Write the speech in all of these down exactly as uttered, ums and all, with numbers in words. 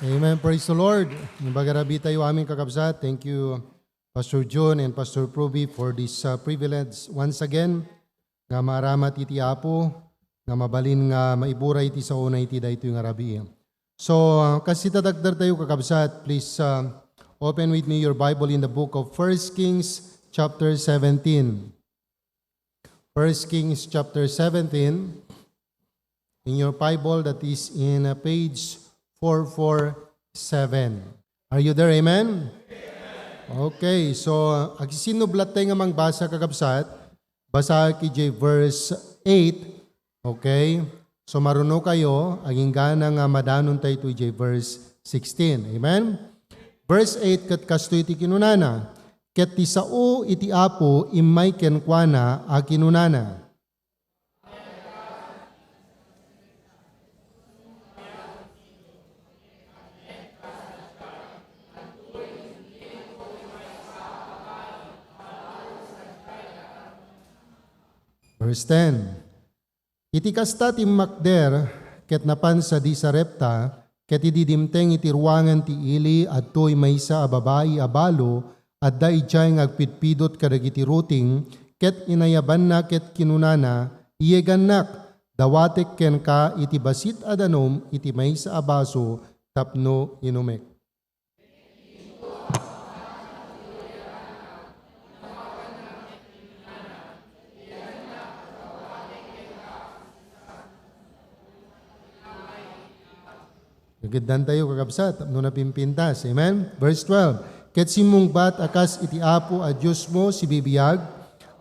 Amen. Praise the Lord. Imbagarabi tayo amin, kakabsat. Thank you, Pastor John and Pastor Proby, for this uh, privilege once again nga maaramat iti Apo, nga mabalin nga maiburay iti saona iti daytoy nga rabii. So, uh, kas ita dakder tayo, kakabsat, please uh, open with me your Bible in the book of First Kings chapter seventeen. First Kings chapter seventeen, in your Bible, that is in uh, page four four seven. Are you there? Amen? Okay, so uh, agsisinublat tayo nga mangbasa, kakabsat. Basa ki verse eight. Okay? So maruno kayo, aginggana nga madanon tayo to verse sixteen. Amen? Verse eight, ket kastoy ti kinunana, ket ti sao iti Apo immay kenkuana a kinunana. Verse ten. Iti kasta timmakder, ket napan sadi Sarepta, ket idi dimteng iti ruangan ti ili, adtoy maysa a babai a balo, adda idiay nga agpidpidot kadagiti ruting, ket inayabanna ket kinunana, "Iyegannak, dawatek kenka iti bassit a danum iti maysa a baso tapno inumek." Gagiddan tayo, kakabsat, no napimpintas. Amen? Verse twelve, ket simmungbat a kas iti Apo a Diosmo sibibiag,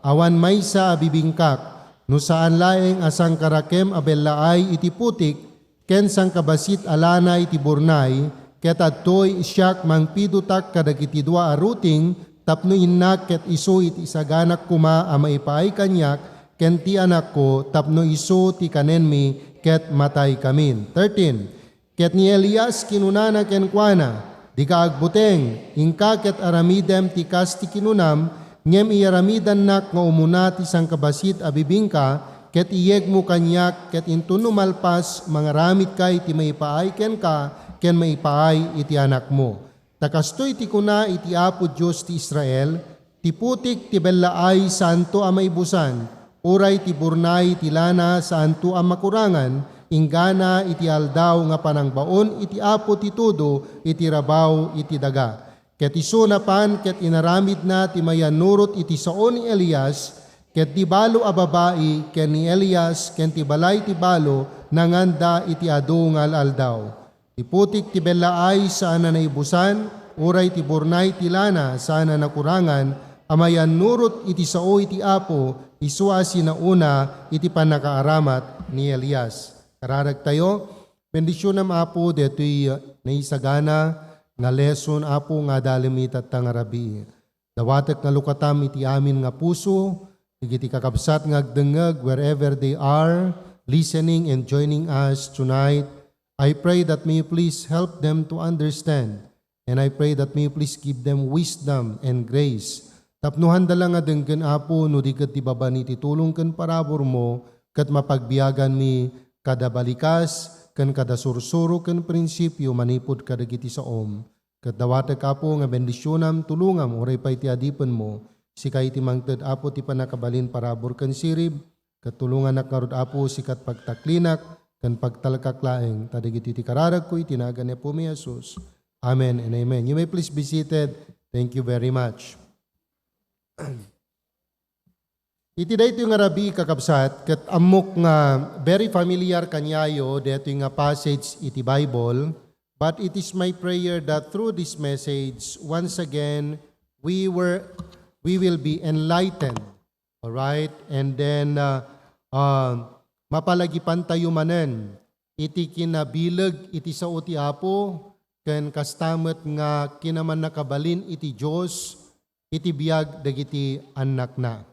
awan maysa a bibingkak, no saan laeng a sangkarakem a bellaay iti putik, ken sangkabassit a lana iti burnay, ket adtoy siak mangpidotak kadagiti dua a ruting tapno innak ket isu iti isaganak koma a maipaay kaniak ken ti anakko tapno isu ti kanenmi ket mataykamin. Thirteen, ket ni Elias kinunana kenkuana, "Dika agbuteng, inka ket aramidem ti kas ti kinunam, ngem iyaramidannak nga umuna ti sangkabassit a bibingka, ket iyegmo kaniak, ket inton no malpas, mangaramidka iti maipaay kenka ken maipaay iti anakmo. Ta kastoy ti kuna iti Apo Dios ti Israel, ti putik ti bellaay saanto a maibusan, uray ti burnay ti lana saanto a makurangan, inggana iti aldaw nga panangbaon iti Apo ti tudo iti rabaw iti daga." Ket isu napan ket inaramidna ti mayannurot iti sao ni Elias, ket di balo a babai ken ni Elias ken ti balay ti balo nanganda iti adu nga al-aldaw. Ti putik ti bellaay saan a naibusan, uray ti burnay ti lana saan a nakurangan, a mayannurot iti sao iti Apo, isu a sinaona iti pannakaaramat ni Elias. Kararagtayo, bendisionam, Apo, detoy naisagana nga lesson, Apo, nga adalem itatta nga rabii. Dawatek nga lukatam iti amin nga puso, dagiti kakabsat nga agdengngeg wherever they are, listening and joining us tonight. I pray that may you please help them to understand. And I pray that may you please give them wisdom and grace. Tapno handa la nga denggen, Apo, no di ket ti babani ti tulong ken paraburmo, ket mapagbiaganmi kada balikas, ken kada sursuro ken prinsipio manipud kadagiti saom. Ket dawatek, Apo, nga bendisionam, tulongam, uray pay ti adipenmo. Sika iti mangted, Apo, ti pannakabalin, parabur ken sirib, ket tulongannak ngarud, Apo, sika ti pagtaklinak ken pagtalkak laeng. Ta dagitoy ti kararagko iti nagan ni Apomi Jesus. Amen and amen. You may please be seated. Thank you very much. Iti daytoy nga rabii, kakabsat, ket ammok nga very familiar kaniayo daytoy nga passage iti Bible, but it is my prayer that through this message, once again, we were, we will be enlightened. Alright? And then, uh, uh, mapalagipan tayo manen iti kinabileg iti sao ti Apo, ken kasta met nga kinamannakabalin iti Dios iti biag dagiti annakna.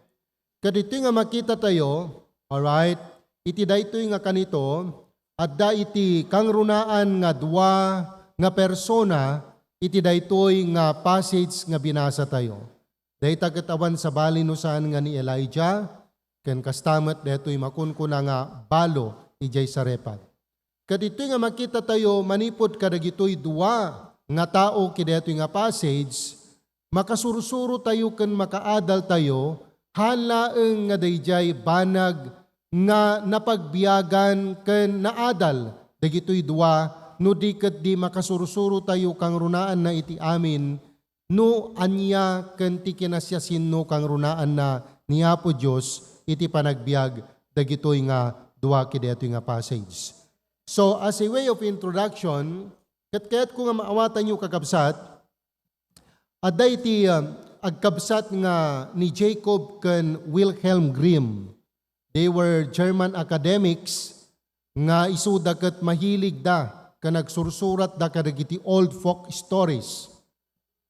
Kaditoy nga makita tayo, alright, iti daytoy nga kanito, adda iti kangrunaan nga dua nga persona iti daytoy nga passage nga binasa tayo. Dayta ket awan sabali no saan nga ni Elijah, ken kasta met daytoy makunkuna nga balo idiay Sarepta. Ket ditoy nga makitatayo manipud kadagitoy dua nga tao iti daytoy nga passage, makasursurotayo ken makaadaltayo, haan laeng nga daydiay banag nga napagbiagan ken naadal dagitoy dua, no di ket di makasursurotayo kangrunaanna iti amin no ania ken ti kinasiasino kangrunaanna ni Apo Dios iti panagbiag dagitoy nga dua iti daytoy nga passage. So, as a way of introduction, ket kayatko nga maawatanyo, kakabsat, adda iti, um, agkabsat nga ni Jacob ken Wilhelm Grimm. They were German academics nga isuda ket mahiligda ken agsursuratda kadagiti old folk stories.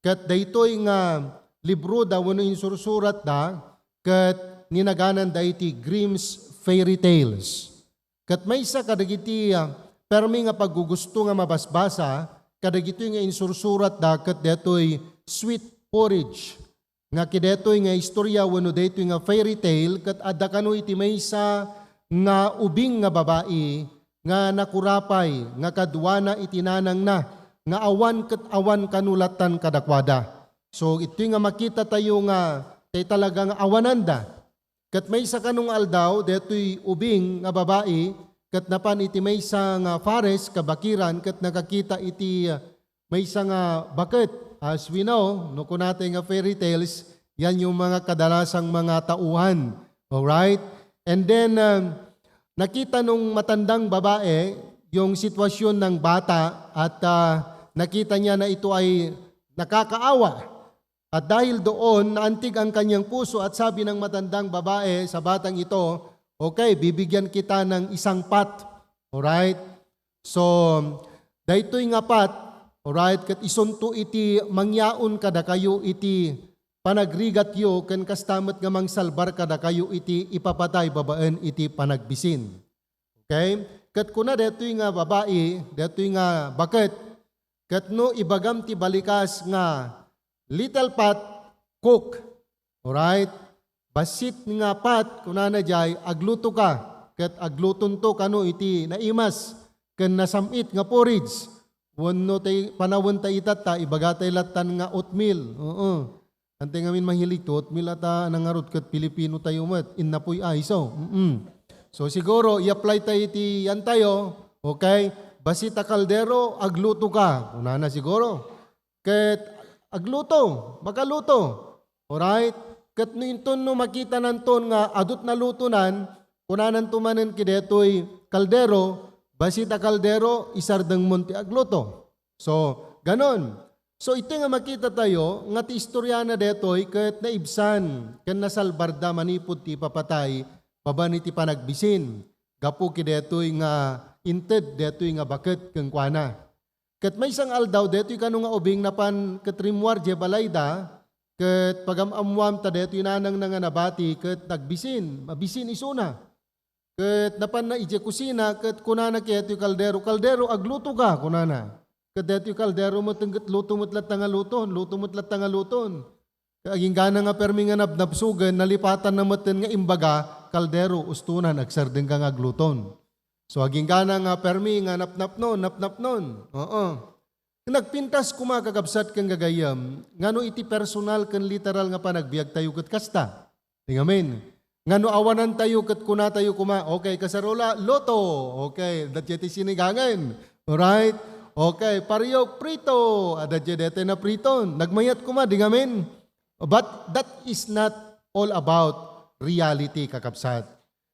Ket daytoy nga libroda wenno insursuratda ket ninagananda iti Grimm's Fairy Tales. Ket maysa kadagiti, ah, permi nga paggugusto nga mabasbasa kadagitoy nga insursuratda ket daytoy Sweet Porridge nga iti daytoy nga istorya wenno daytoy nga fairy tale ket adda kano iti maysa nga ubing nga babai nga nakurapay nga kaduana iti nanangna nga awan ket awan kano lattan kadakuada. So, iti nga makitatayo nga tay talaga nga awananda. Ket maysa kano nga aldaw, daytoy ubing nga babai ket napan iti maysa nga forest kabakiran ket nakakita iti, ah, maysa nga baket. As we know, no kunatay nga fairy tales, yan yung mga kadalasang mga tauhan. Alright? And then, um, nakita nung matandang babae yung sitwasyon ng bata at, ah, nakita niya na ito ay nakakaawa. At dahil doon, naantig ang kanyang puso at sabi ng matandang babae sa batang ito, "Okay, bibigyan kita ng isang pot." Alright? So, daytoy nga pot, alright, ket isunto iti mangyaon kadakayo iti panagrigatyo ken kasta met nga mangsalbar kadakayo iti ipapatay babaen iti panagbisin. Okay? Ket kuna daytoy nga babai, daytoy nga baket, ket no ibagam ti balikas nga little pot, cook. Alright? Bassit nga pot, kunana jay, agluto ka, ket aglutonto kano iti naimas ken nasam-it nga porridge. Wenno tay panawen ta itatta, ibaga tay lattan nga oatmeal. Oo. Antay ngamin mahilig to oatmeal ata nangarud ket Pilipino tayo met. Innapoy a, iso. Mm-mm. So siguro, i-apply tayo iti yan tayo. Okay? Bassit a kaldero, agluto ka. Kunana siguro. Ket agluto, makaluto. Alright? Ket no inton no makitananton nga adut nalutonan, kunananto manen iti daytoy kaldero, bassit a kaldero, isardengmon ti agluto. So, ganon. So, iti nga makita tayo, nga ti istoriana daytoy ket naibsan ken nasalbarda manipud ti ipapatay babaen iti panagbisin, gapu iti daytoy nga inted daytoy nga baket kenkuana. Ket maysa nga aldaw, daytoy kano nga ubing napan ket rimmuar idiay balayda, ket pagam-ammuam ta daytoy nanangna nga nabati ket nagbisin, mabisin isuna. Ket napanna idiay kusina, ket kunana ket daytoy kaldero, "Kaldero, agluto ka," kunana. Ket daytoy kaldero met ket luto met latta nga luton, luto met latta nga luton. Ket aginggana nga permi nga nabnabsogen, nalipatanna metten nga imbaga, "Kaldero, ustonan, agsardengka nga agluton." So, aginggana nga permi nga napnapnon, napnapnon. Oo. Nagpintas koma, kakabsat ken gagayyem, ngano iti personal ken literal nga panagbiag tayo ket kasta? Di ngamin. Ngano awanan tayo ket kuna tayo koma, "Okay, kasarola, luto." Okay, adda ti sinigangen. Alright? Okay, pariok, prito. Adda dayta napriton. Nagmayat koma, di ngamin. But that is not all about reality, kakabsat.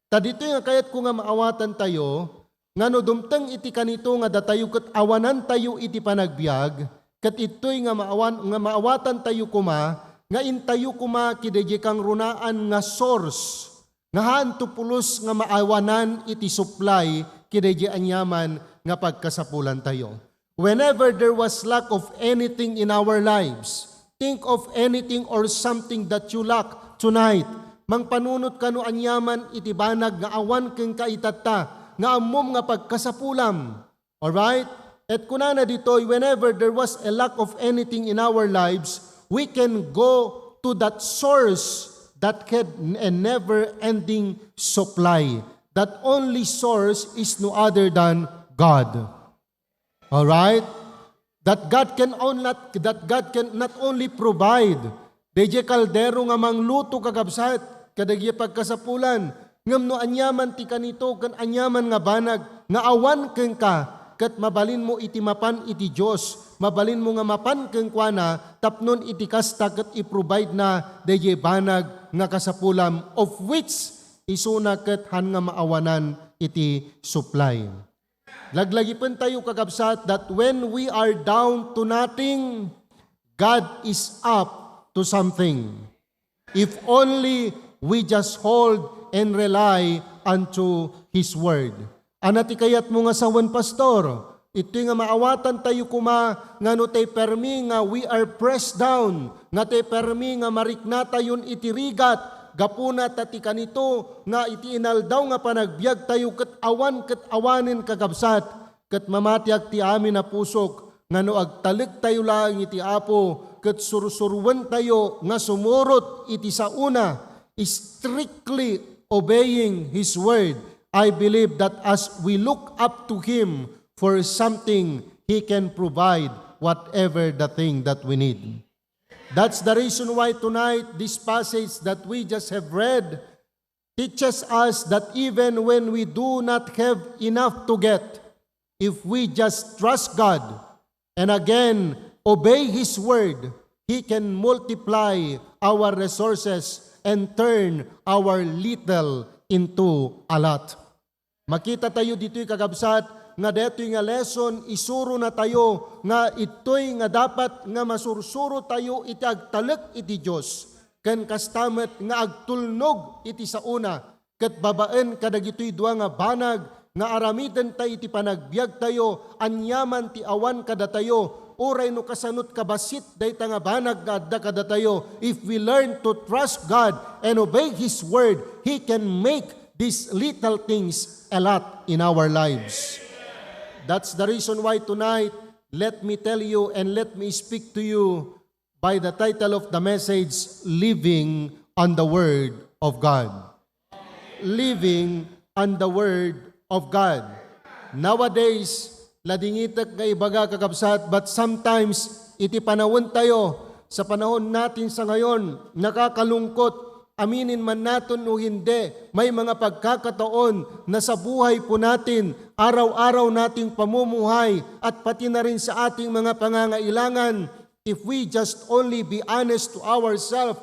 Ta ditoy nga kayatko nga maawatan tayo, nga no dumteng iti kanito nga datayo ket awanan tayo iti panagbiag, ket ittoy nga maawan-, nga maawatan tayo koma, nga intayo koma kidaydiay kangrunaan nga source, nga haanto pulos nga maawanan iti supply kidaydiay aniaman nga pagkasapulan tayo. Whenever there was lack of anything in our lives, think of anything or something that you lack tonight. Mangpanunot kano aniaman iti banag nga awan kenka itatta nga ammom nga pagkasapulam. Alright? Et kunana ditoy, whenever there was a lack of anything in our lives, we can go to that source that had a never-ending supply. That only source is no other than God. All right? That God can on-, not, that God can not only provide dayjay kaldero nga mangluto, kakabsat, kadagiti pagkasapulan, ngem no aniaman ti kanito ken aniaman nga banag nga awan kenka, ket mabalinmo iti mapan iti Dios, mabalinmo nga mapan kenkuana, tapnon iti kasta ket i-provide na dayjay banag nga kasapulam, of which isuna ket han nga maawanan iti supply. Laglagipentayo, kakabsat, that when we are down to nothing, God is up to something. If only we just hold and rely unto His Word. Ania ti kayatmo nga sawen, Pastor? Itoy nga maawatantayo koma nga no tay permi nga we are pressed down, nga tay permi nga mariknatayon iti rigat, gapuna ta ti kanito nga iti inaldaw nga panagbiagtayo ket awan ket awanen, kakabsat, ket mamatiak ti amin a pusok nga no agtalektayo laeng iti Apo ket sursuruentayo nga sumurot iti saona, strictly obeying His word, I believe that as we look up to Him for something, He can provide whatever the thing that we need. That's the reason why tonight this passage that we just have read teaches us that even when we do not have enough to get, if we just trust God and again obey His word, He can multiply our resources and turn our little into a lot. Makitatayo ditoy, kakabsat, nga daytoy nga lesson, isuronatayo nga itoy nga dapat nga masursurotayo iti agtalek iti Dios, ken kasta met nga agtulnog iti saona, ket babaen kadagitoy dua nga banag nga aramidenta iti panagbiagtayo, aniaman ti awan kadatayo, uray no kasanot kabassit dayta nga banag nga adda kadatayo, if we learn to trust God and obey His word, He can make these little things a lot in our lives. That's the reason why tonight, let me tell you and let me speak to you by the title of the message, Living on the Word of God. Living on the Word of God. Nowadays, ladingitek nga ibaga, kakabsat, but sometimes, iti panawentayo, sa panahon natin sa ngayon, nakakalungkot, aminin man natin o hindi, may mga pagkakataon na sa buhay po natin, araw-araw nating pamumuhay at pati na rin sa ating mga pangangailangan, if we just only be honest to ourselves,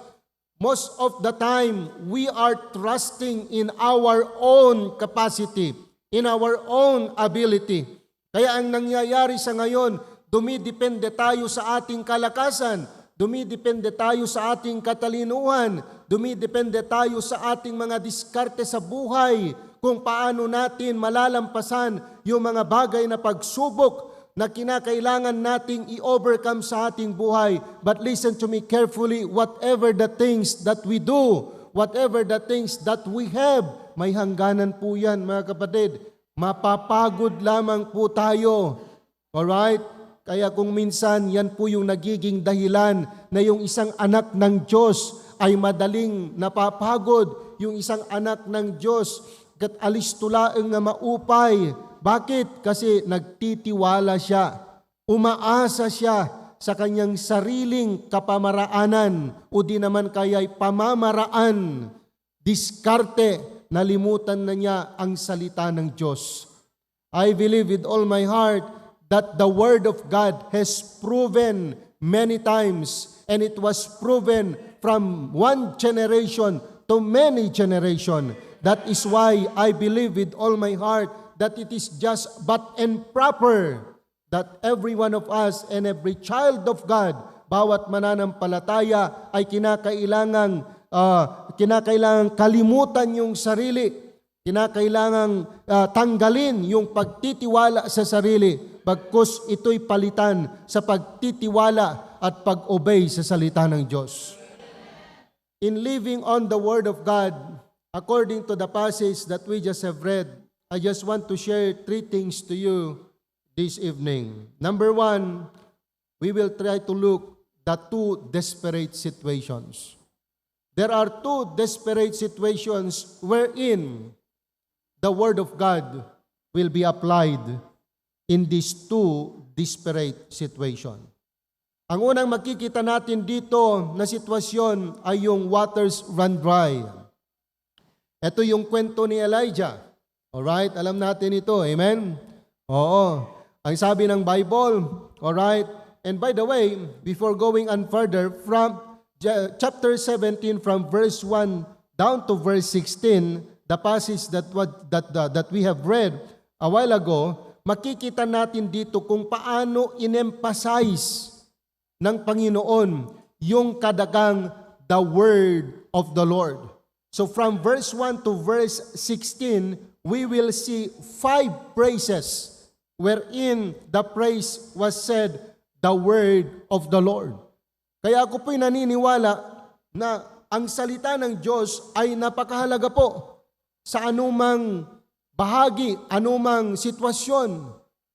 most of the time, we are trusting in our own capacity, in our own ability. Kaya ang nangyayari sa ngayon, dumidepende tayo sa ating kalakasan, dumidepende tayo sa ating katalinuhan, dumidepende tayo sa ating mga diskarte sa buhay, kung paano natin malalampasan yung mga bagay na pagsubok na kinakailangan nating i-overcome sa ating buhay. But listen to me carefully, whatever the things that we do, whatever the things that we have, may hangganan po yan, mga kapatid. Mapapagod lamang po tayo. Alright? Kaya kung minsan, yan po yung nagiging dahilan na yung isang anak ng Diyos ay madaling napapagod, yung isang anak ng Diyos, ket alisto laeng nga maupay. Bakit? Kasi nagtitiwala siya. Umaasa siya sa kanyang sariling kapamaraanan o di naman kaya'y pamamaraan, diskarte, nalimutan na niya ang salita ng Diyos. I believe with all my heart that the Word of God has proven many times, and it was proven from one generation to many generation. That is why I believe with all my heart that it is just but and proper that every one of us and every child of God, bawat mananampalataya ay kinakailangang, ah, kinakailangang kalimutan yung sarili, kinakailangang, ah, tanggalin yung pagtitiwala sa sarili, bagkus ito'y palitan sa pagtitiwala at pag-obey sa salita ng Diyos. In living on the Word of God, according to the passage that we just have read, I just want to share three things to you this evening. Number one, we will try to look the two desperate situations. There are two desperate situations wherein the Word of God will be applied in this two disparate situation. Ang unang makikita natin dito na sitwasyon ay yung waters run dry. Ito yung kwento ni Elijah. Alright? Alam natin ito. Amen? Oo. Ang sabi ng Bible, alright? And by the way, before going on further, from Ja-, chapter seventeen, from verse one down to verse sixteen, the passage that what, that, that, that we have read a while ago, makikita natin dito kung paano in-emphasize ng Panginoon yung kadagang the word of the Lord. So from verse one to verse sixteen, we will see five phrases wherein the phrase was said, "The word of the Lord." Kaya ako po'y naniniwala na ang salita ng Diyos ay napakahalaga po sa anumang bahagi, anumang sitwasyon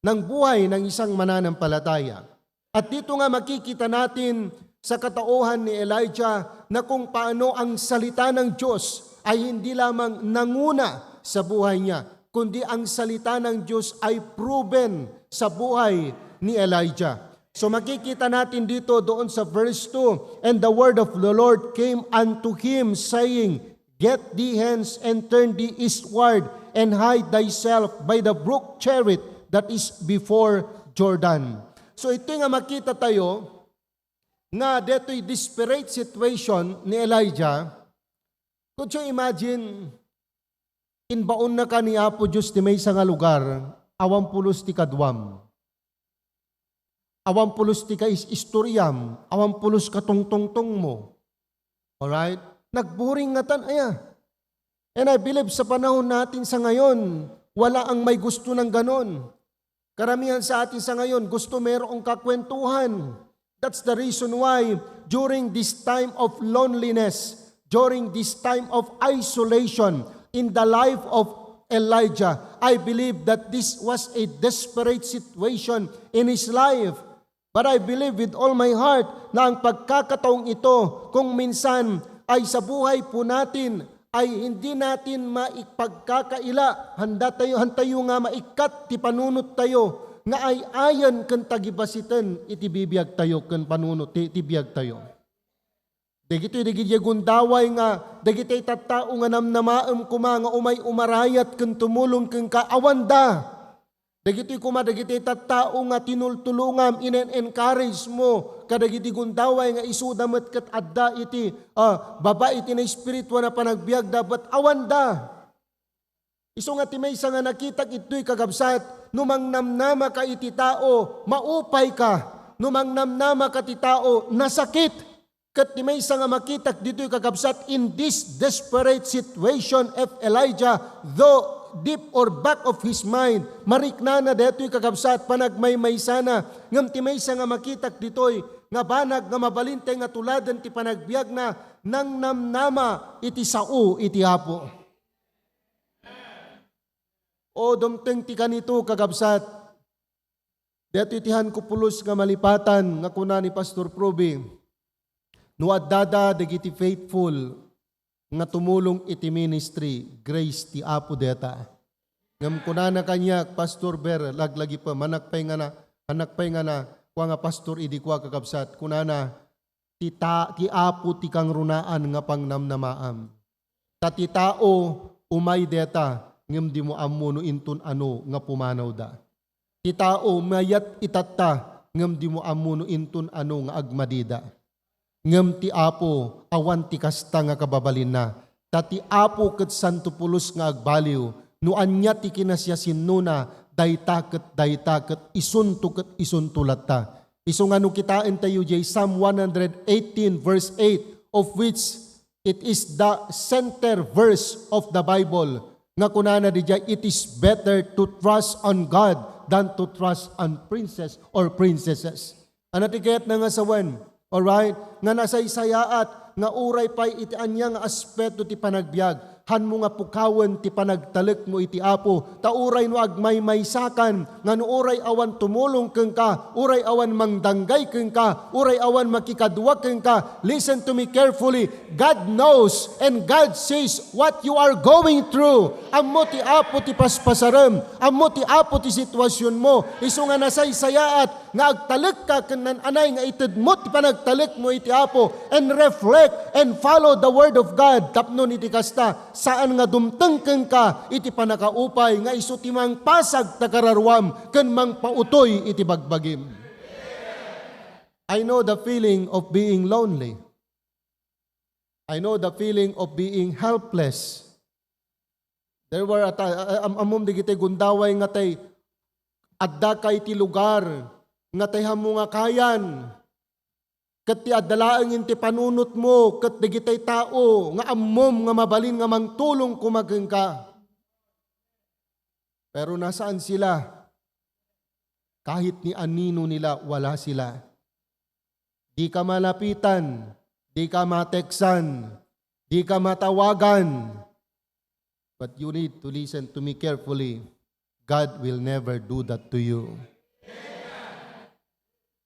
ng buhay ng isang mananampalataya. At dito nga makikita natin sa katauhan ni Elijah na kung paano ang salita ng Diyos ay hindi lamang nanguna sa buhay niya, kundi ang salita ng Diyos ay proven sa buhay ni Elijah. So makikita natin dito doon sa verse two, "And the word of the Lord came unto him, saying, Get thee hence and turn thee eastward, and hide thyself by the brook Cherith that is before Jordan." So ito nga makita tayo nga detoy desperate situation ni Elijah. Could you imagine, inbaonnaka ni Apo Diyos ti maysa nga lugar, awan pulos ti kaduam. Awan pulos ti kais-istoriam, awan pulos katungtungtongmo. Alright? Nagburing ngatan aya. And I believe sa panahon natin sa ngayon, wala ang may gusto ng ganon. Karamihan sa atin sa ngayon, gusto merong kakwentuhan. That's the reason why during this time of loneliness, during this time of isolation in the life of Elijah, I believe that this was a desperate situation in his life. But I believe with all my heart na ang pagkakataong ito, kung minsan ay sa buhay po natin, ay hindi natin maipagkakaila, handa tayo, han tayo nga maikkat ti panunot tayo, nga ay-ayan ken tagibasiten iti bibiag tayo ken panunot ti, ti biag tayo. Dagitoy, dagiti gundaway nga, dagiti tattao nga namnamaem koma nga umay umarayat ken tumulong kenka, awanda. Dagitoy koma, dagiti tattao nga tinultulongam, inen-encourage mo, kadagiti gundaway nga isuda met ket adda iti, ah, baba iti naespirituan a panagbiagda, but awanda. Isu nga ti maysa nga nakitak ittoy, kakabsat, no mangnamnama ka iti tao, maupay ka. No mangnamnama ka ti tao, nasakit. Ket ti maysa nga makitak ditoy, kakabsat, in this desperate situation of Elijah, though deep or back of his mind, mariknana daytoy, kakabsat, panagmaymaysana. Ngem ti maysa nga makitak ditoy nga banag nga mabalintay nga tuladen ti panagbiagna, nangnamnama iti sao iti Apo. O, dumteng ti kanito, kakabsat. Daytoy ti han ko pulos nga malipatan nga kuna ni Pastor Proby, no addada dagiti faithful nga tumulong iti ministry, grace ti Apo deta. Ngem kunana kaniak, Pastor Ber, laglagipem, anak pay nga na, anak pay nga na, kua nga pastor idi kua, kakabsat, kunana, ti ta-, ti Apo ti kangrunaan nga pangnamnamaam. Ta ti tao, umay deta, ngem dimo ammo no inton ano nga pumanawda. Ti tao, mayat itatta, ngem dimo ammo no inton ano nga agmadida. Ngem ti Apo, awan ti kasta nga kababalinna. Ta ti Apo ket santo pulos nga agbaliw, no ania ti kinasiasinnona, dayta ket dayta ket isunto ket isunto latta. Isu nga no kitaentayo diay Psalm one hundred eighteen verse eight, of which it is the center verse of the Bible, nga kunana diay, "It is better to trust on God than to trust on princes or princesses." Ano ti kayatna nga sawen? Alright? Nga nasaysayaat nga uray pay iti ania nga aspeto ti panagbiag, Hanmo nga pukawen ti panagtalekmo iti Apo, ta uray no agmaymaysakan, nga no uray awan tumulong kenka, uray awan mangdanggay kenka, uray awan makikadua kenka, listen to me carefully. God knows and God sees what you are going through. Ammo ti Apo ti paspasarem, ammo ti Apo ti sitwasionmo. Isu nga nasaysayaat nga agtalekka ken nan-anay nga itedmo ti panagtalekmo iti Apo and reflect and follow the word of God. Tapno iti kasta, saan nga dumteng kenka iti pannakaupay nga isu ti mangpasag ta kararuam ken mangpautoy iti bagbagim. I know the feeling of being lonely. I know the feeling of being helpless. There were a ti-, a-, am-, ammom dagiti gundaway nga tay addaka iti lugar nga tay hammo nga kayan. Ket ti adda laeng iti panunotmo ket dagiti tao nga ammom nga mabalin nga mangtulong koma kenka. Pero nasaan sila? Kahit ni anino nila, wala sila. Di ka malapitan, di ka mateksan, di ka matawagan. But you need to listen to me carefully. God will never do that to you.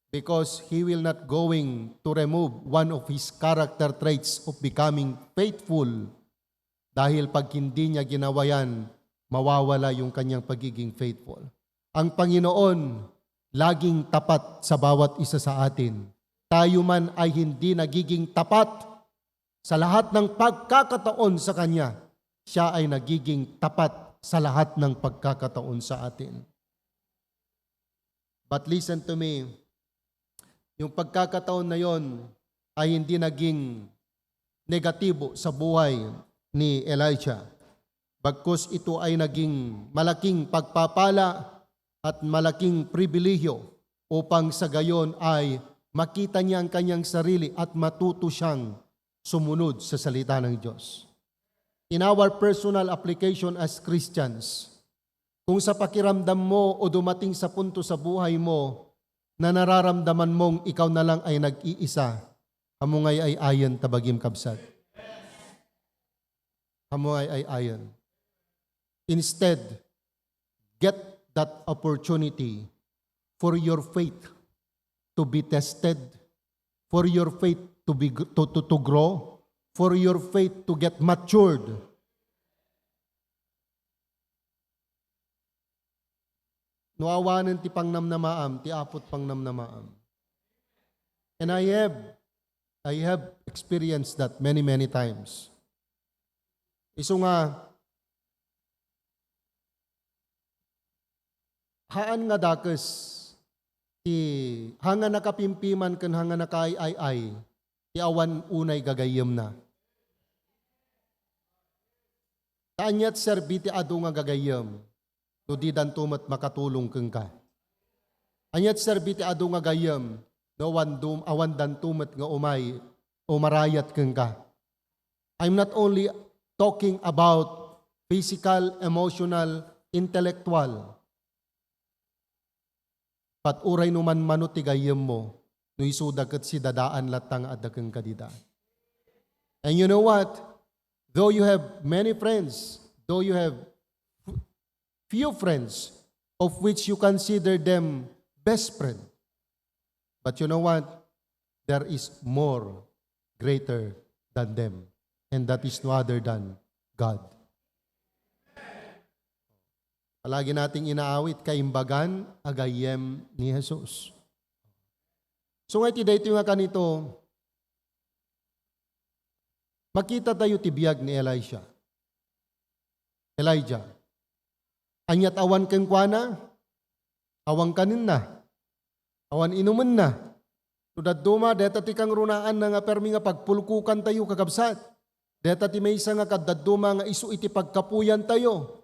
Because He will not going to remove one of His character traits of becoming faithful. Dahil pag hindi niya ginawa yan, mawawala yung kanyang pagiging faithful. Ang Panginoon, laging tapat sa bawat isa sa atin. Tayo man ay hindi nagiging tapat sa lahat ng pagkakataon sa Kanya, Siya ay nagiging tapat sa lahat ng pagkakataon sa atin. But listen to me, yung pagkakataon na yon ay hindi naging negatibo sa buhay ni Elijah. Bagkus ito ay naging malaking pagpapala at malaking pribilehiyo upang sa gayon ay makita niya ang kanyang sarili at matuto siyang sumunod sa salita ng Diyos. In our personal application as Christians, kung sa pakiramdam mo o dumating sa punto sa buhay mo na nararamdaman mong ikaw na lang ay nag-iisa, amo ngay ay ayen ta bagim, kabsat. Amo ngay ay ayen. Instead, get that opportunity for your faith to be tested, for your faith to be gr-, to, to, to grow, for your faith to get matured. No awanen ti pangnamnamaam, ti Apo't pangnamnamaam. And I have, I have experienced that many, many times. Isu nga, haan nga dakes ti hanga nakapimpiman ken hanga nakaay-ay-ay ti awan unay gagayyemna. Ta aniat serbi ti adu nga gagayyem no didanto met makatulong kenka? Aniat serbi ti adu nga gayyem no awan dum-, awan danto met nga umay o marayat kenka? I'm not only talking about physical, emotional, intellectual. But uray no manmano ti gayyemmo, no isuda ket sidadaan latta nga adda kenka dida. And you know what? Though you have many friends, though you have f-, few friends, of which you consider them best friend, but you know what? There is more greater than them. And that is no other than God. Palagi nating inaawit, kaimbagan a gayyem ni Jesus. So nga iti daytoy nga kanito, makita tayo ti biag ni Elisha. Elijah. Aniat awan kenkuana? Awan kanenna. Awan inumenna. No dadduma, deta ti kangrunaanna nga permi nga pagpulkokan tayo, kakabsat. Deta ti maysa nga kaddadduma nga isu iti pagkapuyan tayo.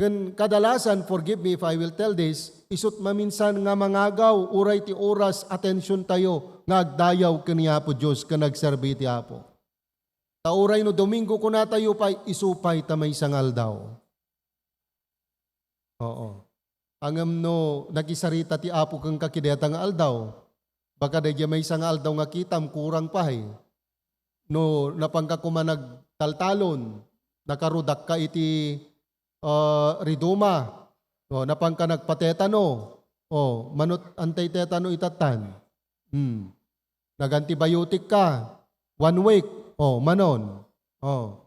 Ken kadalasan, forgive me if I will tell this, isut maminsan nga mangagaw uray ti oras, atension tayo nga agdayaw ken ni Apo Dios ken agserbi ti Apo. Ta uray no Domingo kunatayo pay, isu pay ta maysa nga aldaw. Oo. Ngem no nakisarita ti Apo kenka iti dayta nga aldaw, baka daydiay maysa nga aldaw nga kitam, kurang pay. No napanka koma nagtaltalon, Nakarudakka iti, ah, riduma. O, napanka nagpatetano. O, manot antay tetano itattan. Hmm. Nag-antibiotic ka. One week. O, manon. O.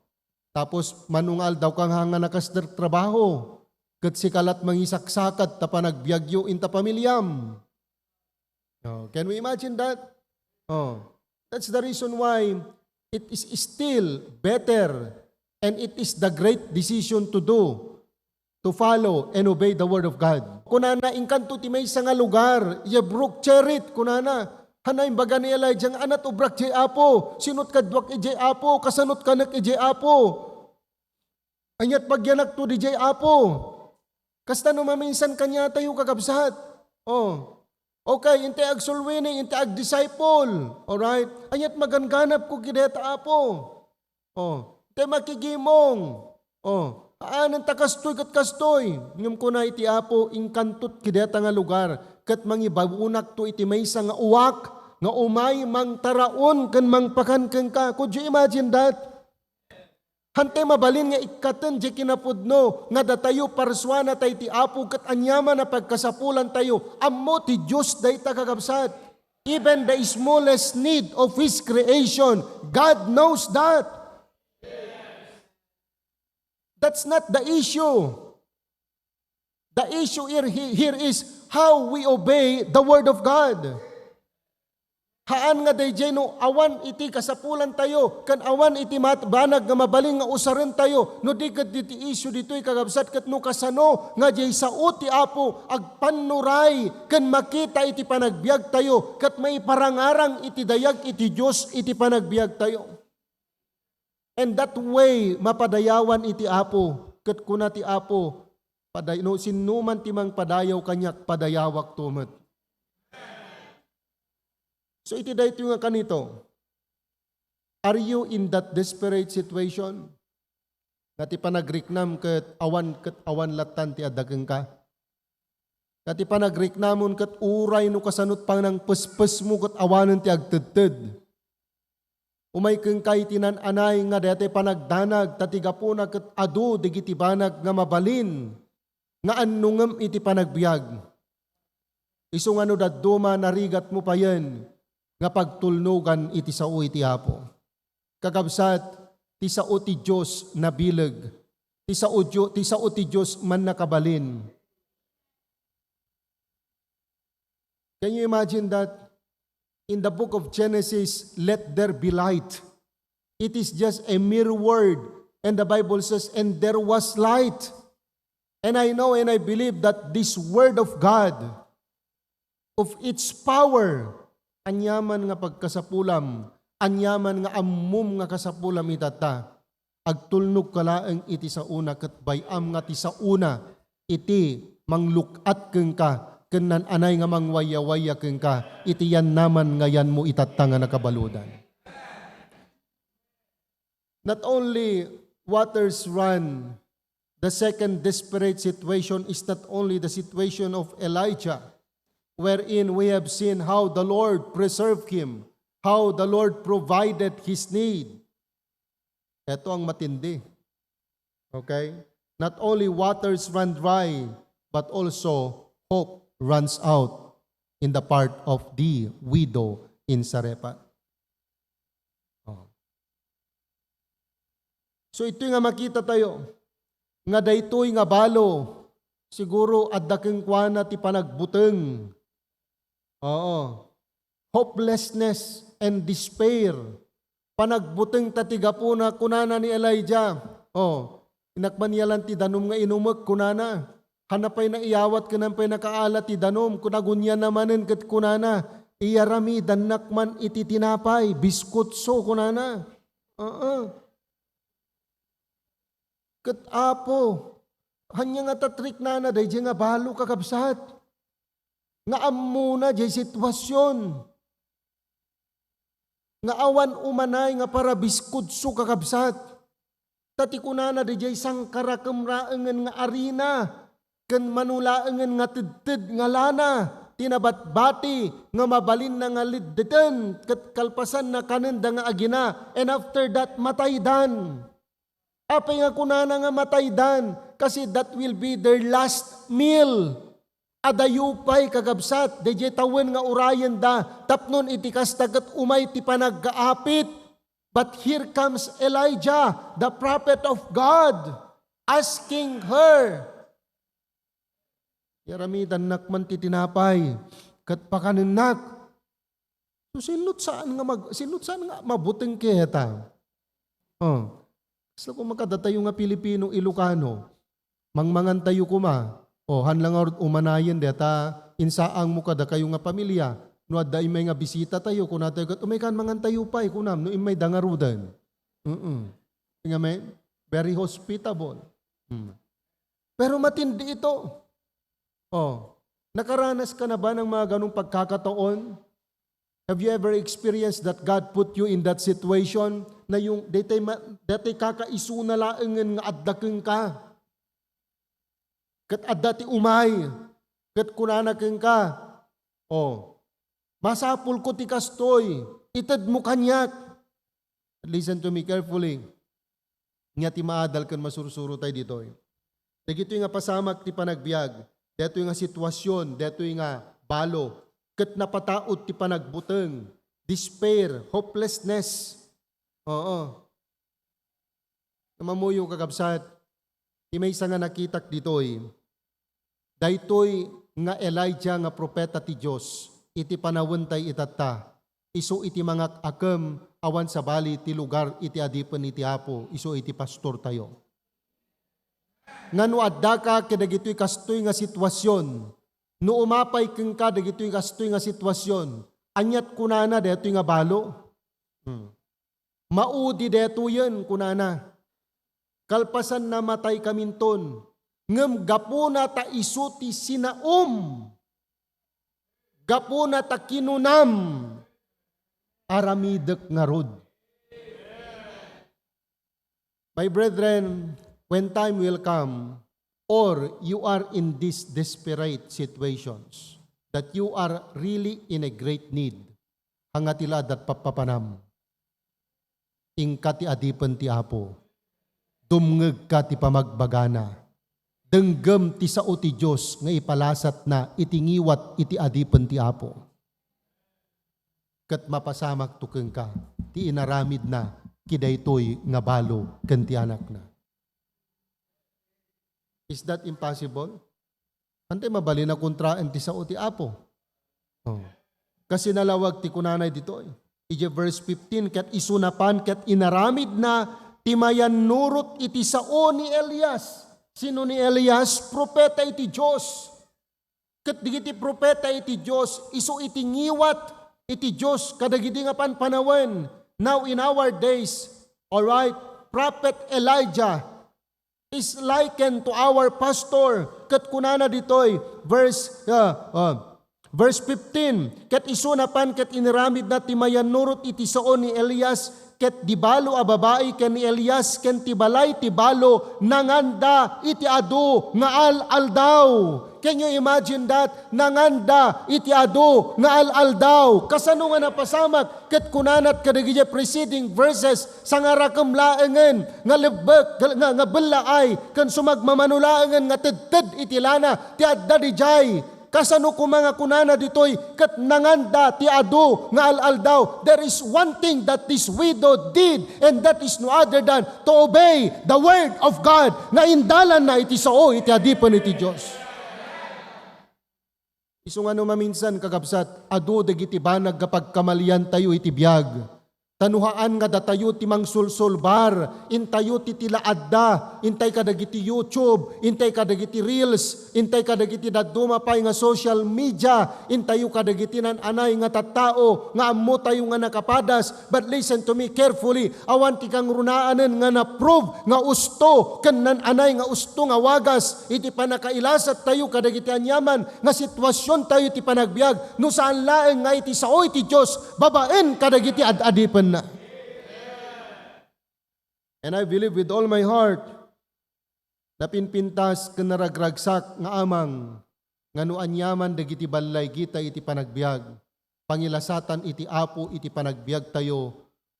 Tapos, mano nga aldaw ka nga, nga nakaster trabaho. Ket sika lat mangisaksakat ta panagbiagyo inta pamiliam. Oh, can we imagine that? Oh, that's the reason why it is still better and it is the great decision to do, to follow and obey the word of God. Kunana, inkanto ti maysa nga lugar, idiay Brook Cherith, kunana, hana imbaga ni Elijah nga, "Anat ubrak idiay Apo, sinot kaduak idiay Apo, kasanot kanek idiay Apo." Aniat pagyanakto didiay Apo. Kasta no maminsan kaniatayo, kakabsat. Oh. Okay, intay agsulwini, intay agdisciple. Alright? Aniat magangganapko kadayta, Apo. Oh. Intay makigimong. Oh. Aanan ta kastoy ket kastoy. Ngem kuna iti Apo, inkantot kadayta nga lugar, ket mangibabonakto iti maysa nga uwak, nga umay mangtaraon ken mangpakan kenka. Could you imagine that? Hantay mabalin nga ikkaten diay kinapudno nga datayo parsuanatayo ti Apo ket aniaman a pagkasapulantayo. Ammo ti Dios dayta, kakabsat. Even the smallest need of His creation, God knows that. That's not the issue. The issue here, he-, here is how we obey the word of God. Haan nga daydiay no awan iti kasapulantayo, ken awan iti mat-, banag nga mabalin nga usarentayo, no di ket iti issue ditoy, kakabsat, ket no kasano nga diay sao ti Apo agpannuray ken makita iti panagbiagtayo, ket maiparangarang iti dayag iti Dios iti panagbiagtayo. And that way, mapadayawan iti Apo. Ket kuna ti Apo, paday-, no sinnoman ti mangpadayaw kaniak, padayawakto met. So, iti daytoy nga kanito, are you in that desperate situation? Nga ti panagriknam ket awan, ket awan lattan ti adda kenka? Nga ti panagriknamon ket uray no kasanot panangpespesmo ket awanen ti agtedted? Umay kenka iti nan-anay nga daytoy panagdanag, ta ti gapuna ket adu dagiti banag nga mabalin nga annongem iti panagbiag. Isu nga no dadduma, narigatmo payen nga pagtulnogan iti sao iti Apo. Kakabsat, ti sao ti Dios nabileg. Ti sao Dio-, ti sao ti Dios mannakabalin. Can you imagine that? In the book of Genesis, "Let there be light." It is just a mere word. And the Bible says, "And there was light." And I know and I believe that this word of God, of its power, aniaman nga pagkasapulam, aniaman nga ammom nga kasapulam itatta, agtulnog ka laeng iti saona ket bay-am nga ti saona iti mangluk-at kenka ken nan-anay nga mangwayawaya kenka iti yannaman nga yanmo itatta nga nakabaludan. Not only waters run, the second desperate situation is not only the situation of Elijah, wherein we have seen how the Lord preserved him, how the Lord provided his need. Ito ang matindi. Okay? Not only waters run dry, but also hope runs out in the part of the widow in Zarephath. Oh. So, itoy nga makita tayo, nga daytoy nga balo, siguro adda kenkuana ti panagbuteng. Oo. Hopelessness and despair. Panagbuteng ta ti gapuna, kunana ni Elijah, "Oh, innak man yalan ti danum nga inumek," kunana. "Hana pay naiyawat ken hana pay nakaala ti danum," kun-, agunyan manen ket kunana, "Iyaramidannak man iti tinapay, biskutso," kunana. Oo. Ket Apo, ania nga tatriknana daydiay nga balo, kakabsat? Nga ammona diay sitwasion. Nga awan umanay nga parabiskutso, kakabsat. Ta ti kunana, daydiay sangkarakemraengen nga arina, ken mano laengen nga tedted nga lana, ti nabatbati nga mabalinna nga leddeten, ket kalpasanna, kanenda nga agina, and after that, mataydan. Apay nga kunana nga mataydan? Kasi that will be their last meal. Adayo pay, kakabsat, daydiay tawen nga urayenda, tapno iti kasta ket umay ti panagkaapit. But here comes Elijah, the prophet of God, asking her, "Yaramidannak man ti tinapay, ket pakanennak." So, sinno saan nga mag-, sinno saan nga mabuteng kayata? Oh. Kasla koma kadatayo nga Pilipino, Ilocano, mangmangan tayo koma. Oh, han la ngarud umanayen deta insaang mo kadakayo nga pamilya. No adda immay nga bisita tayo, kuna tayo ket, "Umay kan mangan tayo pay," kunam, no immay da ngaruden. Mm-mm. Nga may, very hospitable. Mm. Pero matindi ito. Oh, nakaranas ka na ba ng mga ganong pagkakataon? Have you ever experienced that God put you in that situation na yung daytay ma-, daytay kakaisuna laengen nga adda kenka? Ket adda ti umay, ket kunana kenka, "Oh, masapul ko ti kastoy, ited mo kaniak." Listen to me carefully. Nga ti maadal ken masursuro tayo ditoy. Dagitoy nga pasamak ti panagbiag, detoy nga sitwasyon, detoy nga balo, ket napataud ti panagbuteng, despair, hopelessness. Oo. Mammuyo, kakabsat, ti maysa nga nakitak ditoy, daytoy nga Elijah nga propeta ti Dios, iti panawen tay itatta, isu iti mangak-akem awan sabali ti lugar iti adipen iti Apo, isu iti pastortayo. Nga no addaka kadagitoy kastoy nga sitwasyon, no umapay kenka dagitoy kastoy nga sitwasyon, aniat kunana daytoy nga balo? Hmm. Maudi daytoyen, kunana. Kalpasanna, mataykaminton. Ngem gapuna ta isu ti sinaom, gapuna ta kinunam, aramidek ngarud. My brethren, when time will come, or you are in this desperate situations, that you are really in a great need, ania ti laad a pappapanam? Inka ti adipen ti Apo. Dumngegka ti pamagbagana. Denggem ti sao ti Dios nga ipalasatna iti ngiwat iti adipen ti Apo. Ket mapasamakto kenka ti inaramidna kadaytoy nga balo ken ti anakna. Is that impossible? Ania ti mabalin a kontraen ti sao ti Apo? Oh. Kas nalawag ti kunanay ditoy. Idiay verse fifteen, ket isu napan ket inaramidna ti mayannurot iti sao ni Elias. Sino ni Elias? Propeta iti Dios. Ket dagiti propeta iti Dios, isu iti ngiwat iti Dios kadagidi nga panpanawen. Now, in our days, all right, Prophet Elijah is likened to our pastor. Ket kunana ditoy, verse, uh, uh, verse fifteen, "Ket isu napan ket inaramidna ti mayannurot iti sao ni Elias, ket di balo a babai ken ni Elias, ken ti balay ti balo, nanganda iti adu nga al-aldaw." Can you imagine that? Nanganda iti adu nga al-aldaw. Kasano nga napasamak? Ket kunanat kadagiti preceding verses, sangarakem laengen nga lebbek, nga, nga bellaay, ken sumagmamano laengen nga tedted iti lana ti adda didiay. Kasano koma nga kunana ditoy, ket nanganda ti adu nga al-aldaw? There is one thing that this widow did, and that is no other than to obey the word of God, nga indalanna iti sao iti adipen iti Dios. Isu nga no maminsan, kakabsat, adu dagiti banag nga pagkamaliantayo iti biag. Ta no haan nga datayo ti mangsulsulbar, intayo ti, ti laadda, intay kadagiti YouTube, intay kadagiti Reels, intay kadagiti dadduma pay nga social media, intayo kadagiti nan-anay nga tattao nga ammotayo nga nakapadas. But listen to me carefully, awan ti kangrunaanen nga na-prove nga usto ken nan-anay nga usto nga wagas iti pannakailasattayo kadagiti aniaman nga sitwasiontayo iti panagbiag, no saan laeng nga iti sao iti Dios babaen kadagiti ad-adipenna. And I believe with all my heart, napinpintas ken naragragsak nga amang nga no aniaman dagiti ballaygita iti panagbiag, pangilasatan iti Apo iti panagbiagtayo,